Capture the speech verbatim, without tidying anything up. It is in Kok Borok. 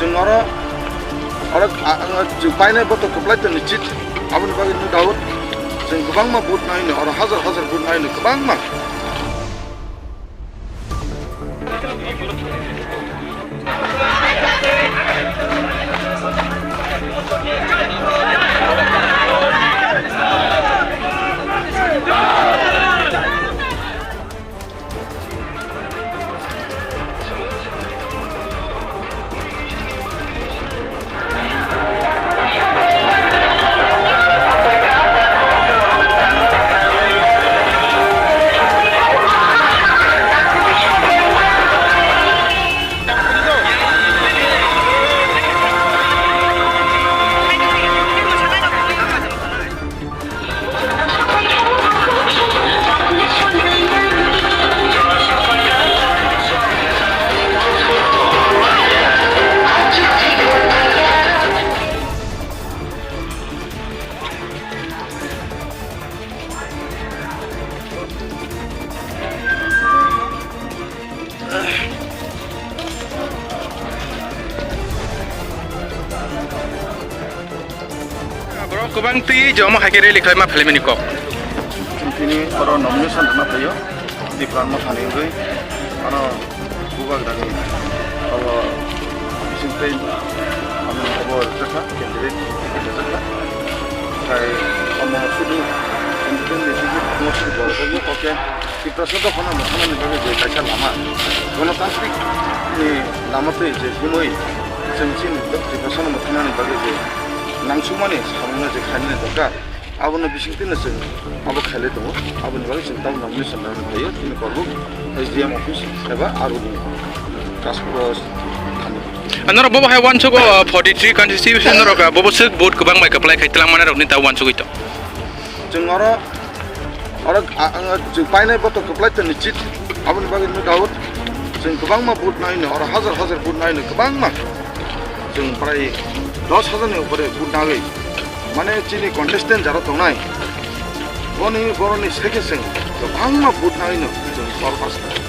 Chwng oro, oro a-, a-, chwng painai boto kwplai tongni chit, aboni bagwi no doubt. Chwng kwbangma vote naino, oro hajar hajar vote naino, kwbangma. Borok kwbang twi jomo hai khe rally khlaima phaimani kok. Chwng tini oro nomination rwna phaio, Tipra Motha ni wngwi. Ano bubagrani abo bisingtwi ano abo rwjakha, candidate rwjakha. Khai omo sudu independent candidate no sudu borok rwjakha, okay. Tiprasa dophano mwthangnani bagwi je kaisa lama, gonotantrik ni lama twi je himwi chwng chini Tiprasano mwthangnani bagwi je nangsukmani samungno je khainani dorkar, abono bisingtwino chwng abo khailai tongo. Aboni bagwi chwng tabuk nomination rwna phaio chini Korbuk S D M office eba R O ni Kasparos thani. Norok bobo hai uansukgo, uh, forty three constitution norok, uh, bobo swk vote kwbang bai kwplai khai twlangmani rokni ta uansugwi tong. Chwng oro Oro a-, ang chwng painai boto kwplai tongni chit, aboni bagwi no doubt. Chwng kwbangma vote naino, oro hajar hajar vote naino, kwbangma. Chwng prai dos hajar ni upore vote nagwi. Mane chini contestant jara tongnai, boni, boroni seke chwng kwbangma vote naino chwng oro pass kha.